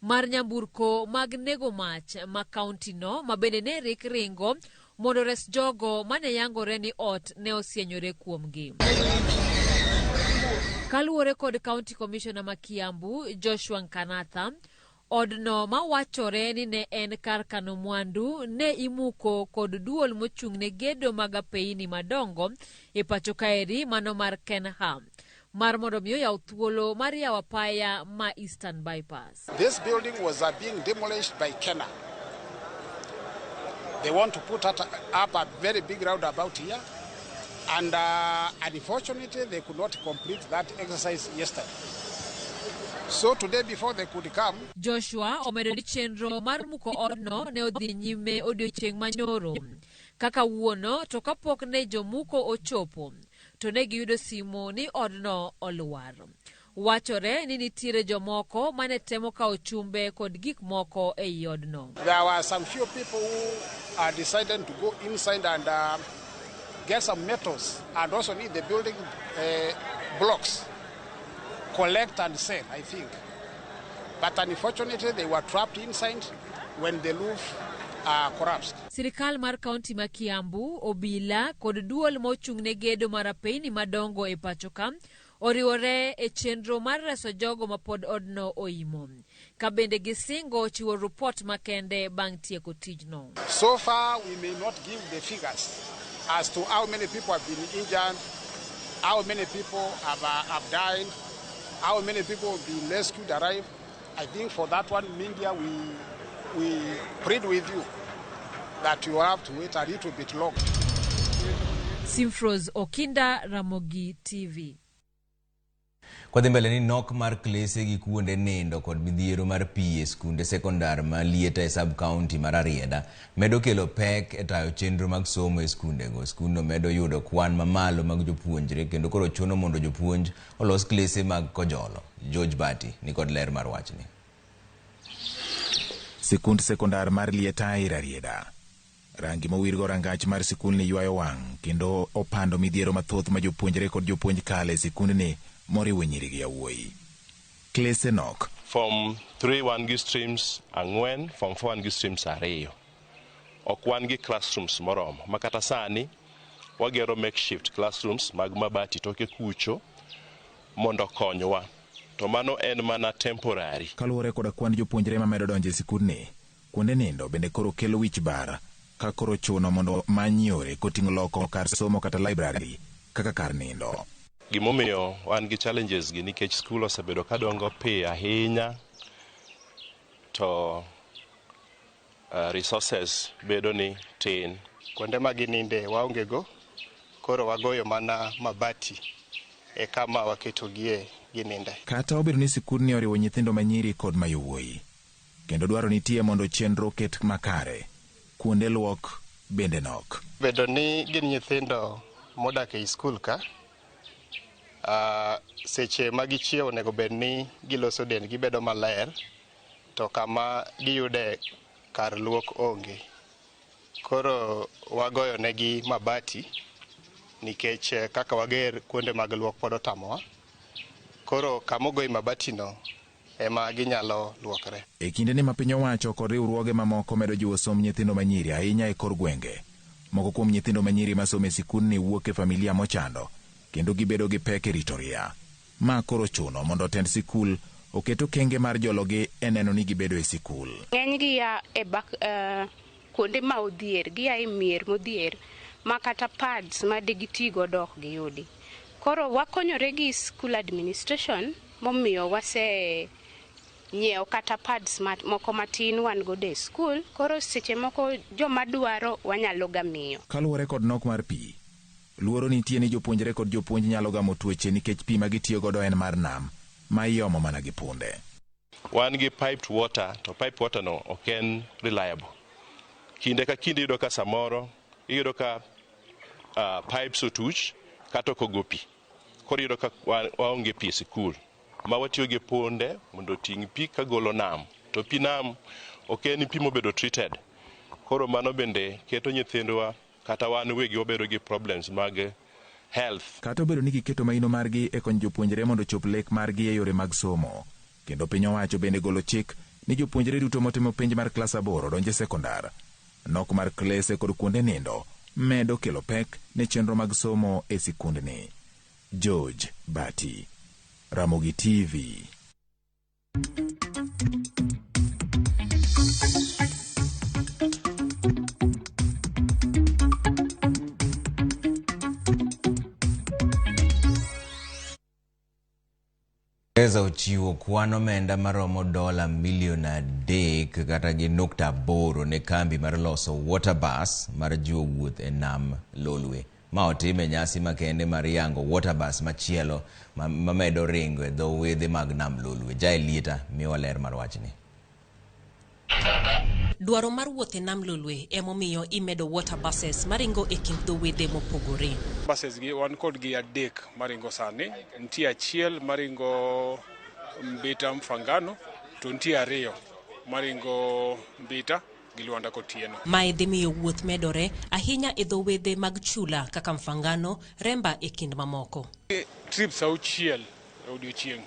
mar nyamburko mag nego mach ma kaunti no, ma bende ne rik ringo mondo res jogo mane yangore ni ot ne osienyore kuomgi. Kaluwore kod County Commissioner ma Kiambu, Joshua Nkanatha, odno mawachore ni ne en kar kano mwandu ne imuko kod duol mochung' ne gedo mag apeini madongo e pacho kaeri mano mar Kenha, mar mondo mi oyaw thuolo mar yawo apaya ma Eastern Bypass. This building was being demolished by Kenha. They want to put up a very big roundabout here, and unfortunately they could not complete that exercise yesterday. So today before they could come, Joshua omedo ni chenro mar muko odno ne odhi nyime odiochieng' manyoro. Kaka wuono to kapok ne jomuko ochopo, to ne giyudo simo ni odno olwar. Wachore ni nitiere jomoko mane temo kawo chumbe kod gik moko ei odno. There were some few people who are decided to go inside and get some metals and also need the building blocks. Collect and sell, I think. But unfortunately, they were trapped inside when the roof collapsed. Sirikal mar kaunti ma Kiambu, obila kod duol mochung' ne gedo mar apeini madongo e pacho ka oriwore e chenro mar reso jogo mapod odno oimo. Ka bende gisingo chiwo ripot makende bang' tieko tijno. So far, we may not give the figures as to how many people have been injured, how many people have died, how many people have been rescued, arrived. I think for that one, media, we plead with you that you have to wait a little bit longer. Simfros Okinda, Ramogi TV. Kwa dhi mbele ni nok mar klese gi kuonde nindo kod midhiero mar pi e skunde sekondar ma Lieta e sub-county mar Rarieda medo kelo pek e tayo chenro mag somo e skundego. Skundno medo yudo kwan mamalo mag jopuonjre kendo koro chuno mondo jopuonj olos klese mag kojolo. George Bati ni kod ler mar wachni. Sikund sekondar mar Lieta e Rarieda. Rangi mowirgo rangach mar sikundni ywayo wang' kendo opando midhiero mathoth ma jopuonjre kod jopuonj kale e sikundni moriwo nyiri gi yawuoyi. Klese nok. Form 3 wan gi streams 4, Form 4 wan gi streams 2. Ok wan gi classrooms moromo. Ma kata sani wagero makeshift classrooms mag mabati toke kucho mondo konywa. To mano en mana temporary. Kaluwore koda kwan jopuonjre mamedo donjo e sikundni, kuonde nindo bende koro kelo wich bar ka koro chuno mondo many yore koting'o loko kar somo kata library kaka kar nindo. Gimomiyo wan gi challenges gi nikech skul osebedo kadongo piyo ahinya to resources bedo ni tin. Kuonde ma gininde waonge go, koro wagoyo mana mabati e kama waketogie gininde. Kata obedo ni sikundni oriwo nyithindo manyiri kod ma yawuoyi, kendo dwaro nitie mondo chenro ket makare, kuonde luok bende nok. Bedo ni gin nyithindo modak ei skul ka, Seche ma gichiewo onego bed ni giloso dendgi bedo maler, to kama giyude kar luok onge. Koro wagoyo negi mabati nikech kaka wager kuonde mag luok pod otamowa. Koro kama ogoye mabati no ema ginyalo luokre. E kindeni ma piny owacho kod riwruoge mamoko medo jiwo somb nyithindo manyiri ahinya e kor gwenge. Moko kuom nyithindo manyiri masomo e sikundni wuok e familia mochando kendo gibedo gi pek e rito ria. Ma koro chuno mondo tend sikul oket okenge mar jologi e neno ni gibedo e sikul. Ng'enygi ya e kuonde ma odhier, gia e mier modhier ma kata pads ma digiti godo ok giyudi. Koro wakonyore gi school administration momiyo wase nyiewo kata pads moko matin wan godo e school. Koro seche moko joma dwaro wanyalo ga miyo. Kaluwore kod nok mar pi, luoro nitie ni jopuonjre kod jopuonj nyalo gamo tuoche nikech pi ma gitiyo godo en mar nam ma iomo mana gi punde. Wan gi piped water, to piped water no ok en reliable. Kinde ka kinde iyudo ka samoro iyudo ka pipes otuch kata ok ogo pi. Koro iyudo ka waonge pi e sikul. Ma watiyo gi punde mondo oting' pi kagolo nam. To pi nam ok en pi mobedo treated. Koro mano bende keto nyithindwa kata wan wegi wabedo gi problems mag health. Kata obedo ni giketo maino margi e konyo jopuonjre mondo ochop lek margi e yore mag somo, kendo piny owacho bende golo chik ni jopuonjre duto motimo penj mar klas 8 donjo e sekondar. Nok mar klese kod kuonde nindo medo kelo pek ne chenro mag somo e sikundni. George Bati, Ramogi TV. Uingereza ochiwo kwan omenda maromo dola milion 3.8 ne kambi mar loso waterbus mar jiwo wuoth e nam Lolwe. Ma otim e nyasi makende mar yango waterbus machielo mamedo ringo e dho wedhe mag nam Lolwe. Jael Lieta miwa ler mar wachni. Dwaro mar wuoth e nam Lolwe emomiyo imedo water buses maringo e kind dho wedhe mopogore. Buses gi wan kod gi 3 maringo sani, nitie achiel maringo Mbita Mfangano, to nitie 2 maringo Mbita gi Luanda Kotieno. Mae dhi miyo wuoth medore ahinya e dho wedhe mag chula kaka Mfangano, Remba e kind mamoko. Trips 6 e odiochieng'.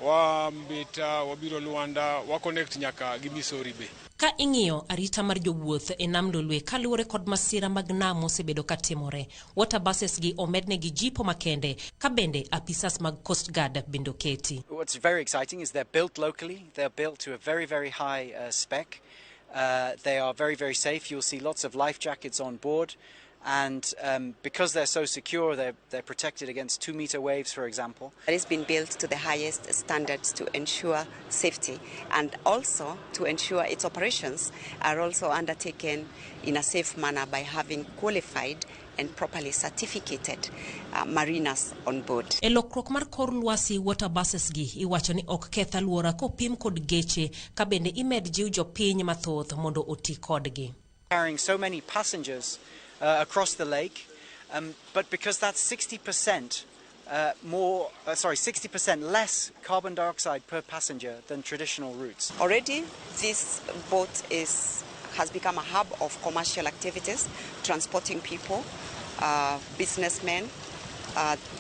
Wa Mbita, wabiro Luanda, wa connect nyaka gi Missouri Bay. Ka ing'iyo arita mar jowuoth e nam Lolwe kaluwore kod masira mag nam mosebedo katimore, water buses gi omednegi jipo makende ka bende apisas mag Coast Guard bende oketi. What's very exciting is they're built locally, they're built to a very, very high spec. They are very, very safe. You'll see lots of life jackets on board. And because they're so secure, they're protected against 2-meter waves, for example. It has been built to the highest standards to ensure safety and also to ensure its operations are also undertaken in a safe manner by having qualified and properly certificated mariners on board. E lokruok mar kor lwasi, water buses gi iwacho ni ok keth alwora kopim kod geche ka bende imed jiw jopiny mathoth mondo oti kodgi. Carrying so many passengers across the lake, but because that's 60% 60% less carbon dioxide per passenger than traditional routes. Already, this boat has become a hub of commercial activities, transporting people, businessmen,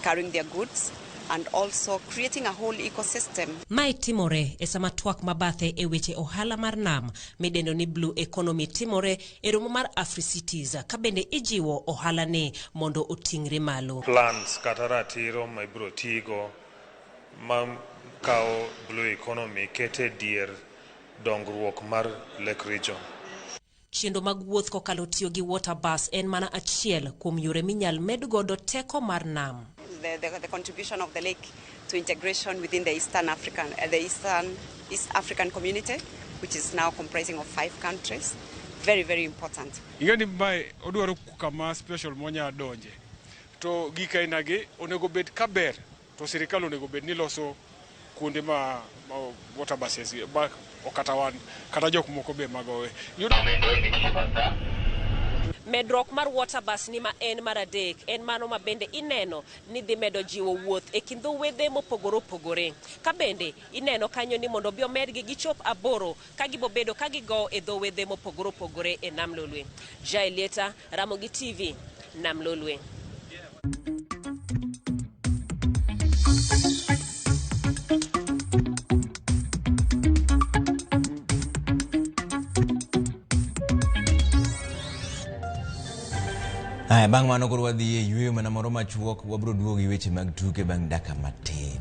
carrying their goods, and also creating a whole ecosystem. Mae timore e sama twak mabathe e weche ohala mar nam midendo ni Blue Economy timore e romo mar AfriCities ka bende ijiwo ohala ni mondo oting're malo. Plans kata ratiro ma ibiro tigo ma kawo Blue Economy kete dier dongruok mar Lake Region. Chenro mag wuoth kokalo tiyo gi water bus en mana achiel kuom yore minyal med godo teko mar nam. The contribution of the lake to integration within the East African community, which is now comprising of 5 countries, very, very important. Ingeni mae odwaro kama special monya donje. To gik ainagi onego bed kaber, to sirikal onego bed ni loso kuonde ma water buses ba okata wan kata jok moko be magowe. Medruok mar water bus ni ma en mar adek en mano ma bende ineno ni dhi medo jiwo wuoth e kind dho wedhe mopogore opogore. Ka bende ineno kanyo ni mondo obi omedgi gichop 8 ka gibobedo ka gigo e dho wedhe mopogore opogore e Nam Lolwe. Jaelieta, Ramogi TV, Nam Lolwe. Aya, bang' mano koro wadhi e yueyo mana moro machuok, wabiro duogo gi weche mag tuke bang' dakika matin.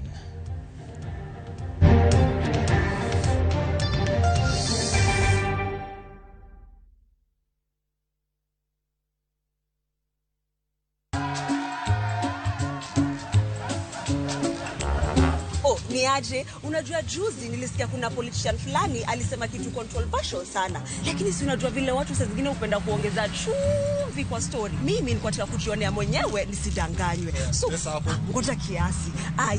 Oh, ni aje? Unajua juzi nilisikia kuna politician fulani alisema kitu controversial sana. Lakini si unajua vile watu saa zingine hupenda kuongeza chumvi kwa story. Mimi nilikuwa nataka kujionea mwenyewe nisidanganywe. So, ngoja kiasi.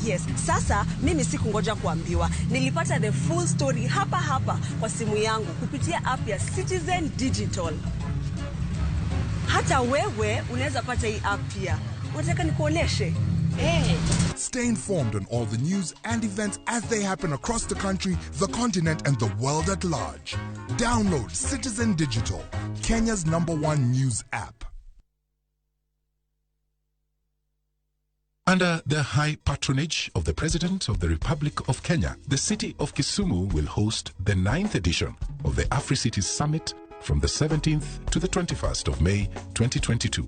Yes. Sasa mimi sikungoja kuambiwa. Nilipata the full story hapa hapa kwa simu yangu kupitia app ya Citizen Digital. Hata wewe unaweza pata hii app pia. Unataka nikuoneshe? Hey. Stay informed on all the news and events as they happen across the country, the continent, and the world at large. Download Citizen Digital, Kenya's #1 news app. Under the high patronage of the President of the Republic of Kenya, the city of Kisumu will host the 9th edition of the AfriCities Summit from the 17th to the 21st of May 2022.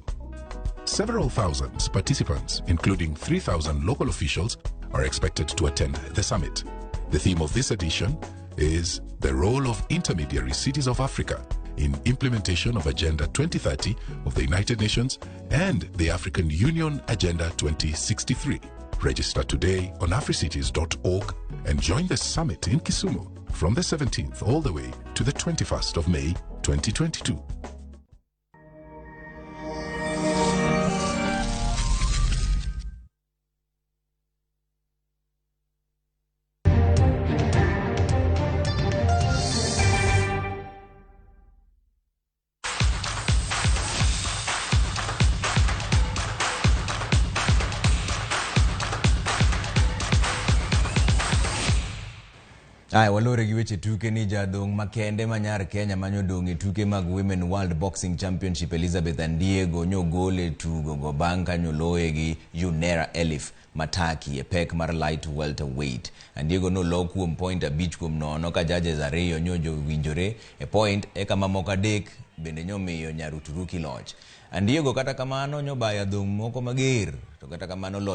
Several thousand participants, including 3,000 local officials, are expected to attend the summit. The theme of this edition is the role of intermediary cities of Africa in implementation of Agenda 2030 of the United Nations and the African Union Agenda 2063. Register today on africities.org and join the summit in Kisumu from the 17th all the way to the 21st of May 2022. Aya, walore gi weche tuke ni jadhong' makende manyar Kenya manyodong' e tuke mag Women World Boxing Championship Elizabeth Andiego nyogol e tugo go bang' ka nyoloye gi Yunera Elif Mataki e pek mar light welterweight. Andiego nolo kuom point 5-0 ka judges 2 nyojowinjore e point eka mamoko 3 bende nyomiyo nyar Uturuki loch. Andiego kata kamano nyobayo adhong' moko mager to kata kamano loch